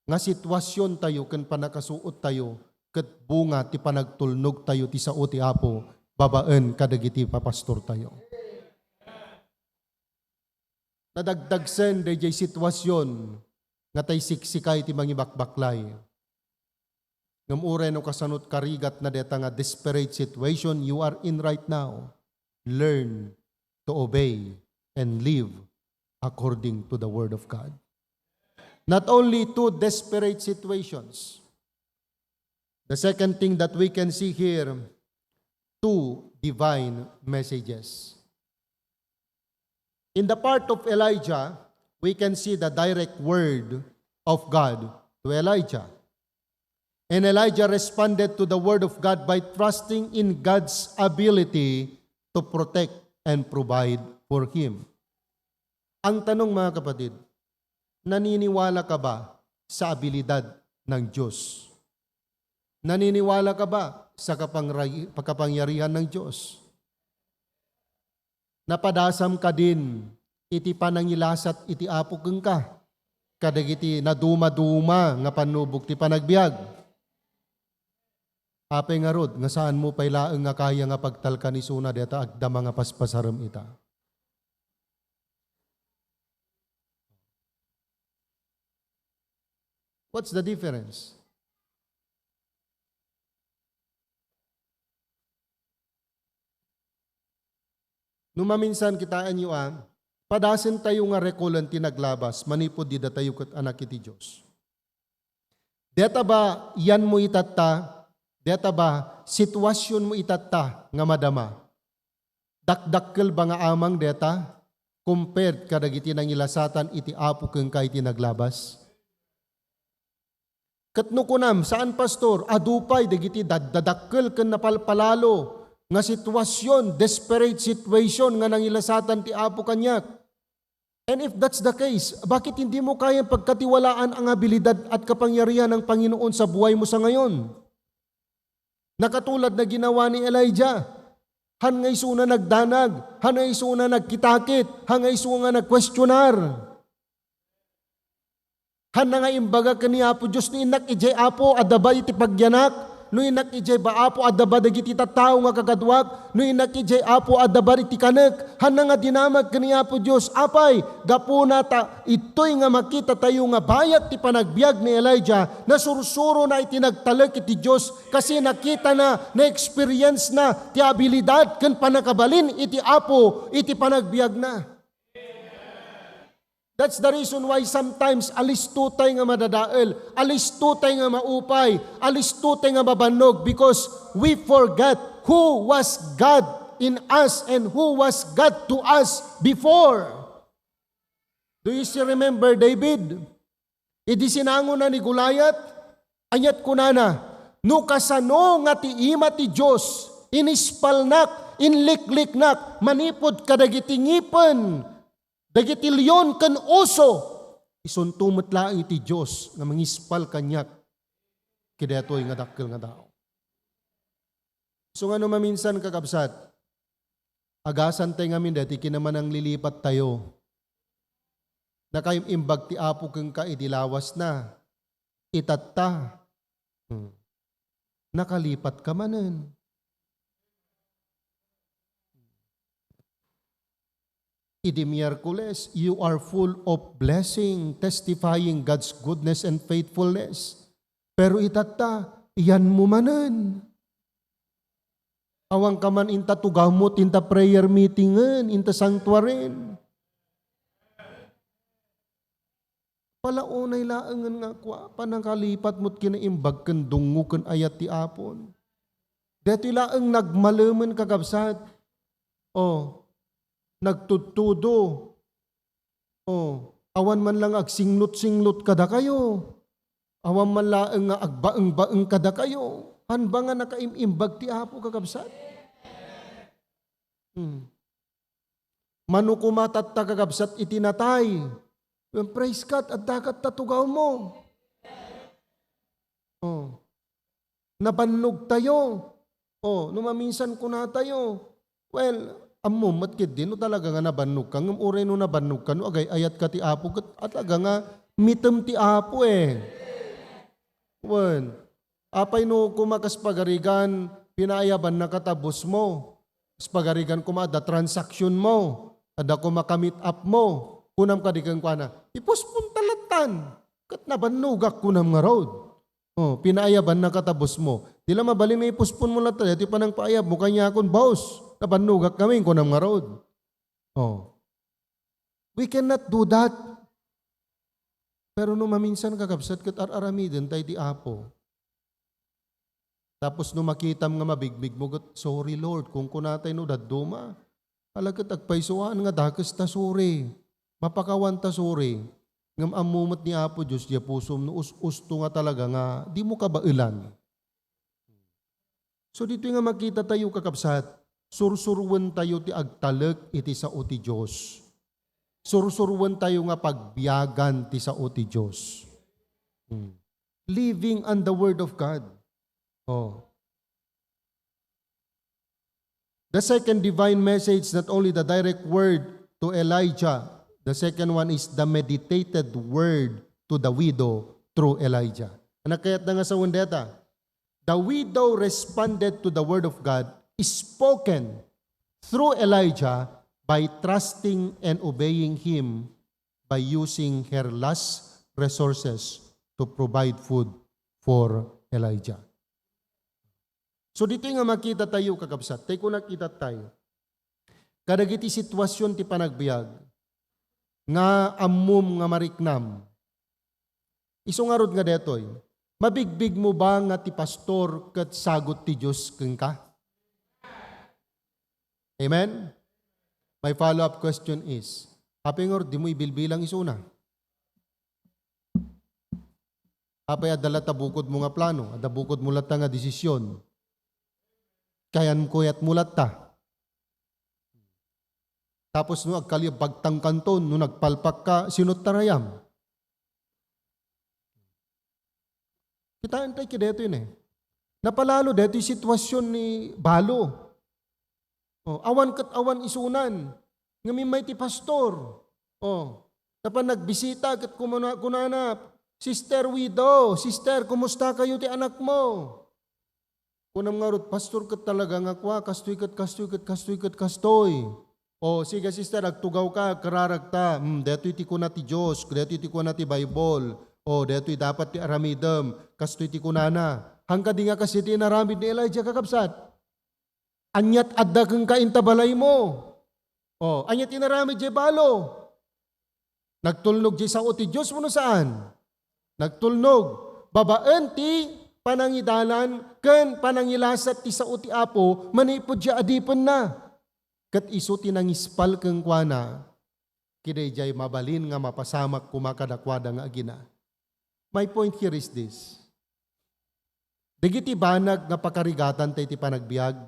nga sitwasiontayo ken pannakasuottayo, ket bunga ti panagtulnogtayo ti sao ti Apo babaen kadagiti papastortayo. Nadagdagsen daydiay sitwasion nga tay siksikay ti mangibakbaklay. Ngem uray no kasanot karigatna deta nga desperate situation you are in right now, learn to obey and live according to the Word of God. Not only two desperate situations, the second thing that we can see here, two divine messages. In the part of Elijah, we can see the direct word of God to Elijah. And Elijah responded to the word of God by trusting in God's ability to protect and provide for him. Ang tanong, mga kapatid, naniniwala ka ba sa abilidad ng Diyos? Naniniwala ka ba sa kapangray-, kapangyarihan ng Diyos? Napadasam kadin iti panangilasat iti Apo kenka kadagiti nadumaduma nga pannubog ti panagbiag? Apay ngarud nga saanmo pay laeng nga kaya nga pagtalkan isuna dayta agdama nga paspasarem ita? What's the difference? No maminsan, kitaenyo a, padasentayo nga rekulen ti naglabas manipud di datayo ket anak iti Dios. Deta ba yanmo itatta? Deta ba situasionmo itatta nga madama? Dakdakkel ba nga amang deta compared kadagiti nangilasatan iti Apo kenka iti naglabas? Ket no kunam, "Saan, Pastor, adu pay dagiti daddadakkel ken napalpalalo nga situasion, desperate situation nga nangilasatan ti Apo kaniak." And if that's the case, bakit hindi mo kayang pagkatiwalaan ang abilidad at kapangyarihan ng Panginoon sa buhay mo sa ngayon? Nakatulad na ginawa ni Elijah. Han nga isuna nagdanag, han nga isuna nagkitakit, han nga isuna nagkwestionar. Han nga imbaga ken ni Apo Dios, "No innak idiay, Apo, adda ba iti pagyanak? No innak idiay ba, Apo, adda ba dagiti tattao nga kakaduak? No innak idiay, Apo, adda ba iti kanek?" Han nga dinamag ken ni Apo Dios, apay, gapuna ta itoy nga makitatayo nga bayat ti panagbiag ni Elijah, nasursurona iti nagtalek iti Dios, kasi nakitana, na-experience na ti abilidad ken pannakabalin iti Apo iti panagbiagna. That's the reason why sometimes alistotay nga madadael, alistotay nga maupay, alistotay nga mabannog, because we forgot who was God in us and who was God to us before. Do you still remember David? Idi sinangona ni Goliath, ania't kunana, "No kasano nga ti ima ti Dios, inispalnak, inlikliknak manipud kadagiti ngipen dagiti leon ken oso, isunto met laeng iti Dios nga mangispal kaniak kadaytoy nga dakkel nga tao." So, nga no maminsan, kakabsat, agasantay ngamin daytoy kinamananglilipattayo. Nakaim-imbag ti Apo kenka idi lawasna. Itatta. Hmm. Nakalipatka manen. Idi Miyerkules, you are full of blessing, testifying God's goodness and faithfulness. Pero itatta, iyanmo manen. Awan ka man inta tugawmo, inta prayer meetingen, inta sanctuaryen. Palaunay laengen nga kua, pannakalipat mo't kinaimbag ken dungngo ken ayat ti Apon. Daytoy laeng nagmalemen, kakabsat. Oh, nagtudtudo. Oh, awan man lang agsinglot-singlot kadakayo. Awan man laeng nga agbaeng-baeng kadakayo. Hanba nga nakaim-imbag ti Apo, kakabsat? Hmm. Mano koma tatta, kakabsat, iti natay. Wen, praise God, adda ket ta tugawmo. Oh. Nabannogtayo. Oh, no maminsan kunatayo, well, ammom met ketdi no talaga nga nabannogka, ngem uray no nabannogka, no agay-ayatka ti Apo, ket talaga nga mitem ti Apo, eh. Wen. Apay no koma kas pagarigan, pinaayabannaka ta boss mo? Kas pagarigan koma adda transaction mo, adda koma ka-meet up mo. Kunam kadi kenkuana, "I-postpone ta lattan. Ket nabannogak," kunam ngarud. Oh, pinaayabannaka ta boss mo. Di la mabalin nga i-postpone mo latta, daytoy panangpaayab mo kaniakon, "Boss, nabannogak ngamin," kunam ngarud. Oh. We cannot do that. Pero no maminsan, kakabsat, ket ar-aramiden tayo ti Apo. Tapos no makitam nga mabigbig mo, ket, "Sorry, Lord," kunkunatay no dadduma. Ala ket agpaysuaan nga dakes ta suri. Mapakawan ta suri. Ngem ammo met ni Apo Dios diay pusom no us-usto nga talaga nga dimo kabaelan. So, ditoy nga makita tayo, kakabsat, sursuroen tayo ti agtalek iti sao ti Dios. Sursuroen tayo nga pagbiagan ti sao ti Dios. Hmm. Living on the Word of God. Oh. The second divine message, not only the direct word to Elijah, the second one is the meditated word to the widow through Elijah. Ano kayat na nga sawen deta? The widow responded to the word of God spoken through Elijah by trusting and obeying him by using her last resources to provide food for Elijah. So, ditoy nga makita tayo, kakabsat, tay ko nakita tayo. Kadagiti sitwasyon ti panagbiag nga ammom nga mariknam. Isu ngarud nga detoy, mabigbig mo ba nga ti pastor ket sagut ti Dios kenka? Amen? My follow-up question is, apay ngarud dimo ibilbilang isuna? Apay adda latta bukod mo nga plano, adda bukod mo latta nga desisyon? Kayan-, kuyat mo latta. Tapos no agkaliw, pagtangkanton, no nagpalpak ka, sino tarayam? Kitaen tayo ki detoy ne. Napalalo detoy sitwasyon ni balo. Oh, awan ket awan isunan. Ngem immay ti pastor. Oh, napan nagbisita ket kumuna-, kunana, "Sister Widow, sister, kumusta kayo ti anak mo?" Kunam ngarud, "Pastor, ket talaga nga kua, kastoy ket kastoy ket kastoy ket kastoy." "O, sige, sister, agtugaw ka, kararag ta. Hmm, detoy ti kuna ti Dios, detoy ti kuna ti Bible. O, detoy dapat ti aramidem, kastoy ti kunana." Haan kadi nga kas iti inaramid ni Elijah, kakabsat? Aniat adda kenka inta balaymo? O, aniat inaramid diay balo? Nagtulnog diay sao ti Dios wenno saan? Nagtulnog. Babaen ti panangidalan ken panangilasat ti sao ti Apo manipud diay adipenna. Ket isu ti nangispal kenkuana, "Ki daydiay mabalin nga mapasamak koma kadakuada nga agina." My point here is this. Dagiti banag nga pakarigatan tayo ti panagbiag,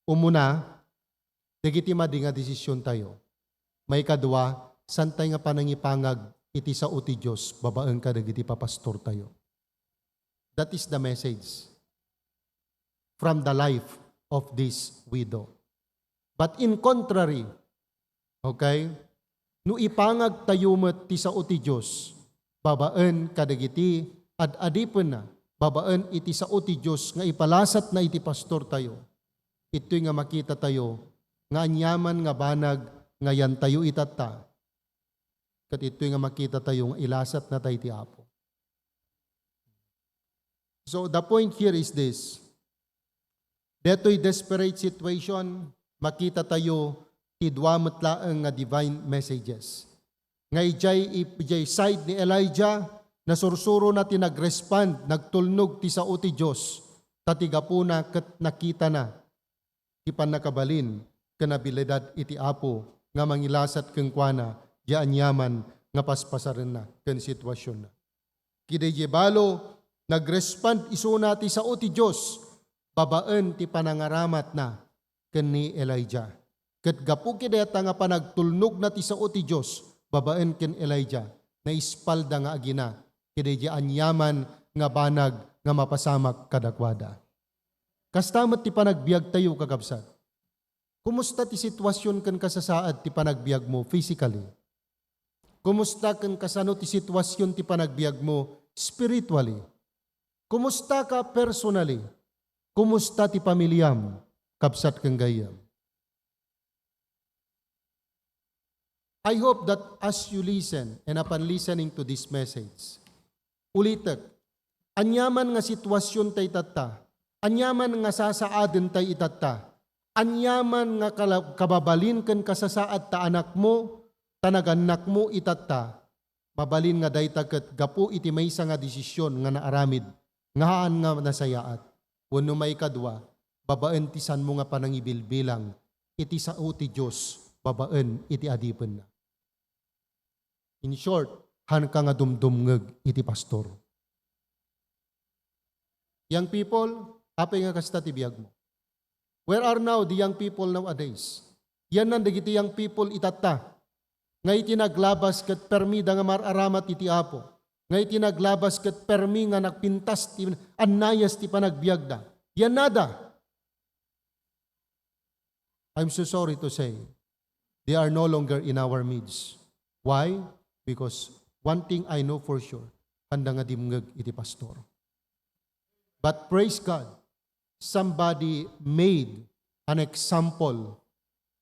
umuna, dagiti madi nga desisyon tayo. Maikadua, saan tayo nga panangipangag iti sao ti Dios babaen kadagiti papastor tayo. That is the message from the life of this widow. But in contrary, okay, no ipangag tayo met ti sao ti Dios, babaen kadagiti ad-adipenna, babaen iti sao ti Dios nga ipalasatna iti pastor tayo, itoy nga makita tayo nga aniaman nga banag nga yan tayo itatta, ket itoy nga makita tayo nga ilasatna tayo ti Apo. So, the point here is this. Detoy desperate situation, makita tayo ti dua met laeng nga divine messages. Nga idiay, idiay side ni Elijah, nasursurona ti nagrespond, nagtulnog ti sao ti Dios, ta ti gapuna ket nakitana ti pannakabalin ken abilidad iti Apo nga mangilasat kenkuana diay aniaman nga paspasarenna ken situasionna. Ki daydiay balo, nagrespond isuna ti sao ti Dios babaen ti panangaramatna ken ni Elijah. Ket gapu ki dayta nga panagtulnogna ti sao ti Dios babaen ken Elijah, naispalda nga agina ki daydiay aniaman nga banag nga mapasamak kadakuada. Kasta met ti panagbiagtayo, kakabsat. Kumusta ti situasion ken kasasaad ti panagbiagmo physically? Kumusta ken kasano ti situasion ti panagbiagmo spiritually? Kumusta ka personally? Kumusta ti pamiliam, kabsat ken gayyem? I hope that as you listen and upon listening to this message, ulitek, aniaman nga situasion tay itatta, aniaman nga sasaaden tay itatta, aniaman nga kala-, kababalin ken kasasaad ta anakmo, ta nagannakmo itatta, mabalin nga dayta ket gapu iti maysa nga desisyon nga naaramid nga haan nga nasayaat. Wenno maikadua, babaen ti sanmo nga panangibilbilang iti sao ti Dios babaen iti adipenna. In short, haanka nga dumdumngeg iti pastor. Young people, apay nga kasta ti biagmo? Where are now the young people nowadays? Yanna dagiti young people itatta, nga iti naglabas ket permida nga mar-aramat iti Apo, nga iti naglabas ket permi nga nagpintas ti annayas ti panagbiagda. Yannada. I'm so sorry to say, they are no longer in our midst. Why? Because one thing I know for sure, haanda nga dimngeg iti pastor. But praise God, somebody made an example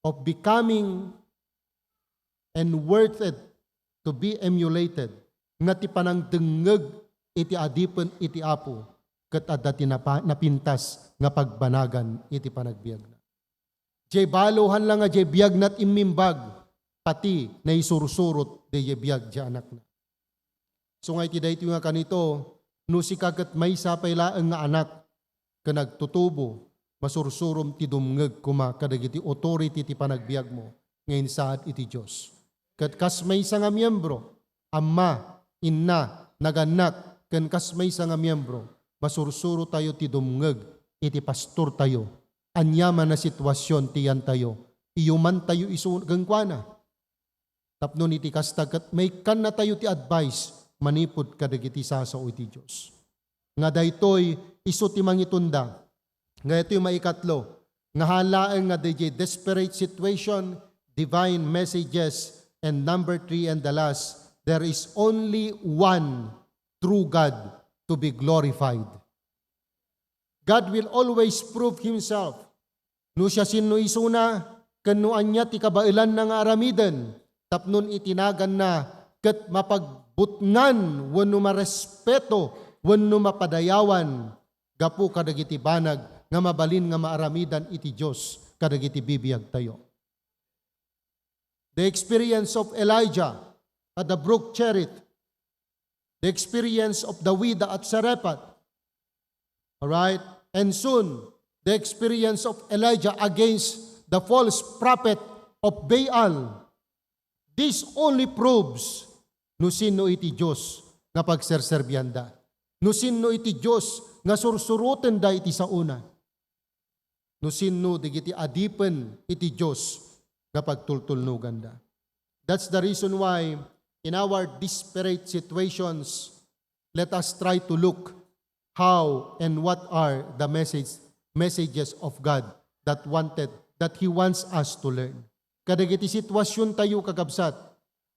of becoming and worth it to be emulated, nga ti panangdengngeg iti adipen iti Apo ket adda ti napa-, napintas nga pagbanagan iti panagbiagna. Diay balo, haan la nga diay biagna ti immimbag, pati naisursurot diay biag diay anakna. Isu nga iti daytoy nga kanito, no sika ket maysa pay laeng nga anak ken agtutubo, masursurom ti dumngeg koma kadagiti authority ti panagbiagmo nga insaad iti Dios. Ket kas maysa nga miembro, amma, inna, nagannak, ken kas maysa nga miembro, masursurotayo ti dumngeg iti pastortayo. Aniaman a situasion ti yantayo, iyumantayo isu kenkuana. Tapno iti kasta ket maikkannatayo ti advice manipud kadagiti sasao iti Dios. Nga daytoy isu ti mangitunda. Nga itoy maikatlo, nga haan laeng nga diay desperate situation, divine messages, and number three and the last, there is only one true God to be glorified. God will always prove himself. No siasino isuna, ken no ania ti kabaelanna nga aramiden, tapno iti naganna ket mapagbutngan wenno marespeto wenno mapadayawan gapu kadagiti banag nga mabalin nga maaramidan iti Dios kadagiti bibiagtayo. The experience of Elijah at the brook Cherith, the experience of the widow at Zarephath. All right? And soon, the experience of Elijah against the false prophet of Baal. This only proves no sino iti Dios nga pagserserbianda. No sino iti Dios nga sursurotenda iti saona. No sino dagiti adipen iti Dios nga pagtultulnoganda. That's the reason why in our desperate situations, let us try to look how and what are the message, messages of God that wanted, that He wants us to learn. Kadagiti situasiontayo, kakabsat,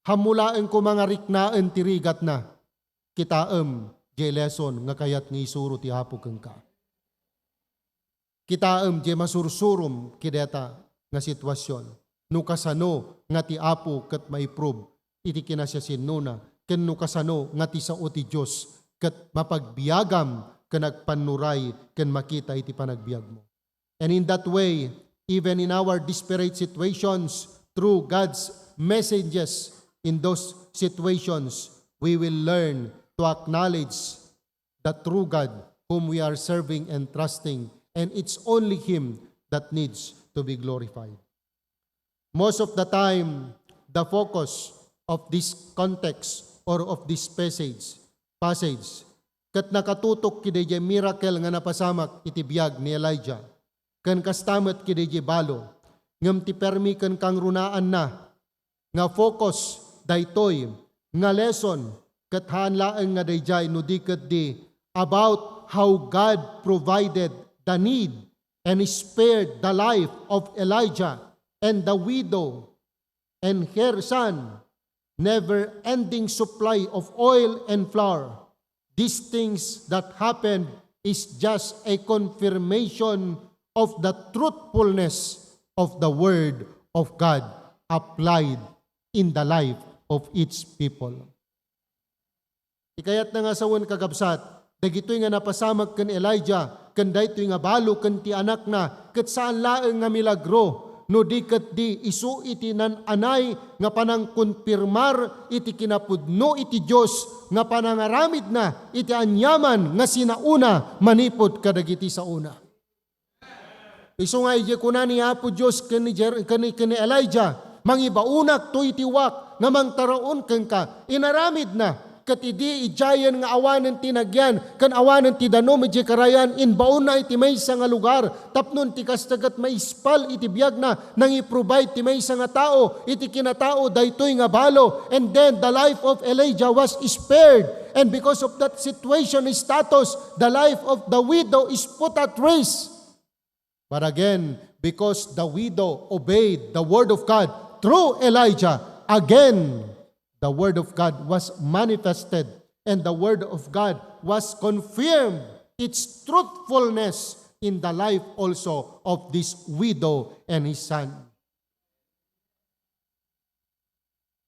hammulaen koma nga riknaen ti rigatna, kitaem diay lesson nga kayat nga isuro ti Apo kenka. Kitaem diay masursurom kadayta nga situasion. No kasano nga ti Apo ket maiprove iti kinasiasinnona, ken no kasano nga ti sao ti Dios ket mapagbiagam ken agpannuray ken makita iti panagbiagmo. And in that way, even in our desperate situations, through God's messages in those situations, we will learn to acknowledge the true God whom we are serving and trusting, and it's only Him that needs to be glorified. Most of the time, the focus of this context or of this passage, passage, ket nakatutok kadaydiay miracle nga napasamak iti biag ni Elijah, ken kasta met kadaydiay balo, ngem ti permi ken kangrunaanna nga focus daytoy nga lesson, ket haan laeng nga daydiay no di ketdi about how God provided the need and spared the life of Elijah and the widow and her son, never-ending supply of oil and flour. these things that happened is just a confirmation of the truthfulness of the Word of God applied in the life of each people. Ti kayatna nga sawen, kakabsat, dagitoy nga napasamak ken Elijah, ken daytoy nga balo ken ti anakna, ket saan laeng nga milagro, no di ket di isu iti naan-anay nga panangkonfirmar iti kinapudno iti Dios nga panangaramidna iti aniaman nga sinaona manipud kadagiti saona. Isu nga idiay kuna ni Apo Dios ken ni Jer-, ken ni, ken ni Elijah, "Mangibaonak to iti uwak nga mangtaraon kenka." Inaramidna, ket idi idiayen nga awanen ti nagyan ken awanen ti danum idiay karayan, imbaonna iti maysa nga lugar tapno ti kasta ket maispal iti biagna, nangi-provide ti maysa nga tao iti kinatao daytoy nga balo. And then the life of Elijah was spared. And because of that situation status, the life of the widow is put at risk. But again, because the widow obeyed the word of God through Elijah, again, the word of God was manifested and the word of God was confirmed its truthfulness in the life also of this widow and his son.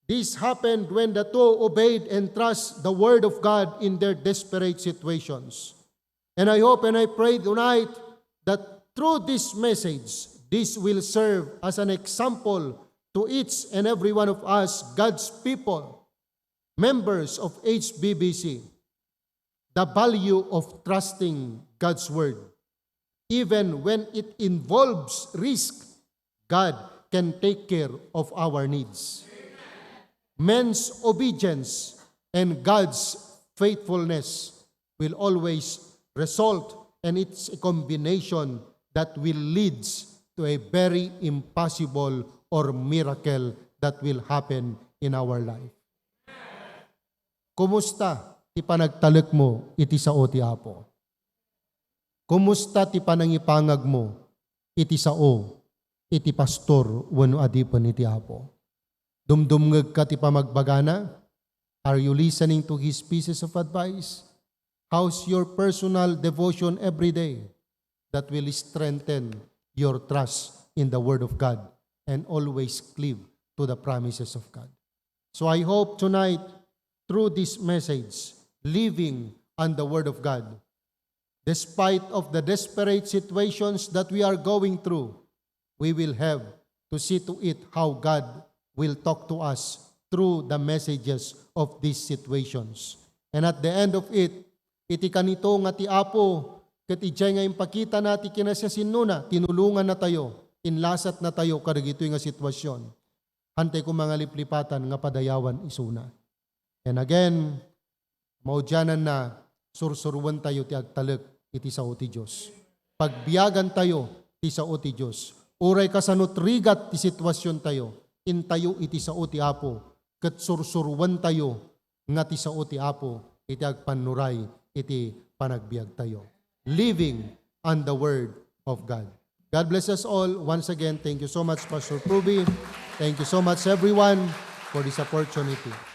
This happened when the two obeyed and trust the word of God in their desperate situations. And I hope and I pray tonight that through this message, this will serve as an example to each and every one of us, God's people, members of H B B C, the value of trusting God's word, even when it involves risk. God can take care of our needs. Man's obedience and God's faithfulness will always result, and it's a combination that will leads to a very impossible or miracle that will happen in our life. Kumusta ti panagtalekmo iti sao ti Apo? Kumusta ti panangipangagmo iti sao iti pastor wenno adipen iti Apo? Dumdumngegka ti pamagbagana? Are you listening to his pieces of advice? How's your personal devotion every day that will strengthen your trust in the Word of God and always cleave to the promises of God? So I hope tonight, through this message, living on the Word of God, despite of the desperate situations that we are going through, we will have to see to it how God will talk to us through the messages of these situations. And at the end of it, iti kanito nga ti Apo, ket idiay nga impakitana ti kinasiasinnona, tinulongannatayo, inlasatnatayo kadagitoy nga sitwasyon. Hantay koma nga liplipatan nga padayawan isuna. And again, maudiananna, sursuruentayo ti agtalek iti sao ti Dios. Pagbiagantayo ti sao ti Dios. Uray kasano ti rigat ti situasiontayo, intayo iti sao ti Apo, ket sursuruentayo nga ti sao ti Apo iti agpannuray iti panagbiagtayo. Living on the Word of God. God bless us all. Once again, thank you so much, Pastor Pruby. Thank you so much, everyone, for this opportunity.